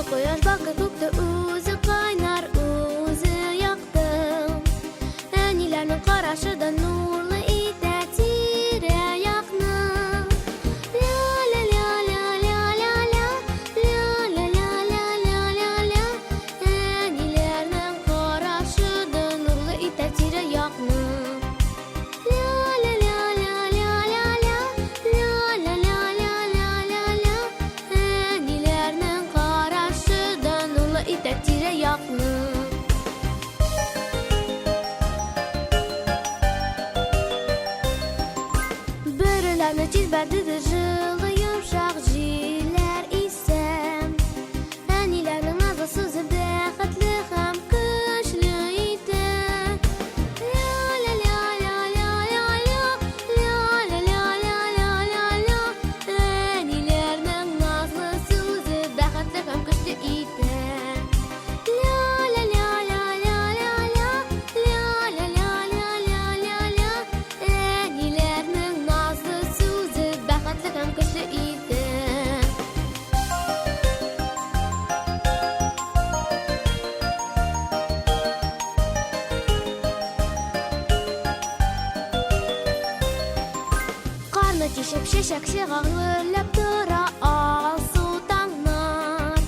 Кояш балкый күктә үзе кайнар, үзе якты. Әниләрнең карашы да нурлы итә тирә-якны. Ля-ля-ля-ля-ля-ля-ля, ля-ля-ля-ля-ля-ля-ля. Әниләрнең карашы да нурлы итә тирә-якны. Ля-ля-ля-ля-ля-ля-ля, ля-ля-ля-ля-ля-ля-ля. Әниләрнең карашы да нурлы итә тирә-якны. Бөреләрне тирбәтде җылы йомшак җилләр исә. Әниләрнең назлы сүзе бәхетле һәм көчле итә. Ля-ля-ля-ля-ля-ля-ля, ля-ля-ля-ля-ля-ля-ля. Әниләрнең назлы сүзе бәхетле һәм көчле итә. Ля-ля-ля-ля-ля-ля-ля, ля-ля-ля-ля-ля-ля-ля. Әниләрнең назлы сүзе бәхетле һәм көчле итә. Карны тишеп чәчәк чыга гөрләп тора алсу таңнар.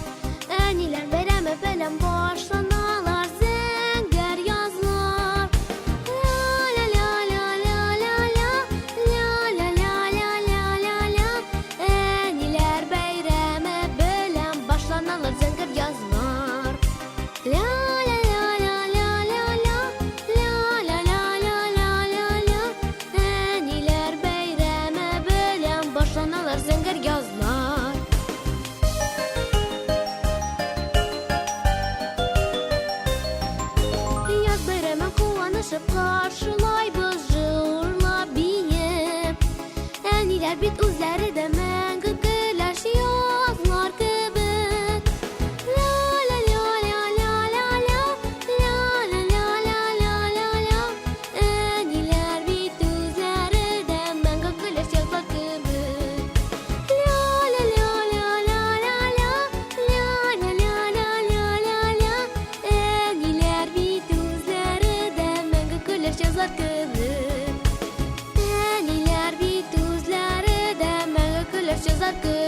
Әниләр бәйрәме белән башланалар зәңгәр язлар. Ля-ля-ля-ля-ля-ля-ля, ля-ля-ля-ля-ля-ля-ля. Әниләр бәйрәме белән башланалар зәңгәр язлар. Ля-ля-ля-ля-ля-ля-ля, ля-ля-ля-ля-ля-ля-ля. Әниләр бәйрәме белән башланалар зәңгәр язлар. Яз бәйрәмен куанышып каршылайбыз җырлап биеп. Әниләр бит үзләре дә мәңге көләч язлар кебек. Ля-ля-ля-ля-ля-ля-ля, ля-ля-ля-ля-ля-ля-ля. Әниләр бит үзләре дә мәңге көләч язлар кебек. Ля-ля-ля-ля-ля-ля-ля, ля-ля-ля-ля-ля-ля-ля. Әниләр бит үзләре дә мәңге көләч язлар кебек. Әниләр бит үзләре дә мәңге көләч язлар кебек.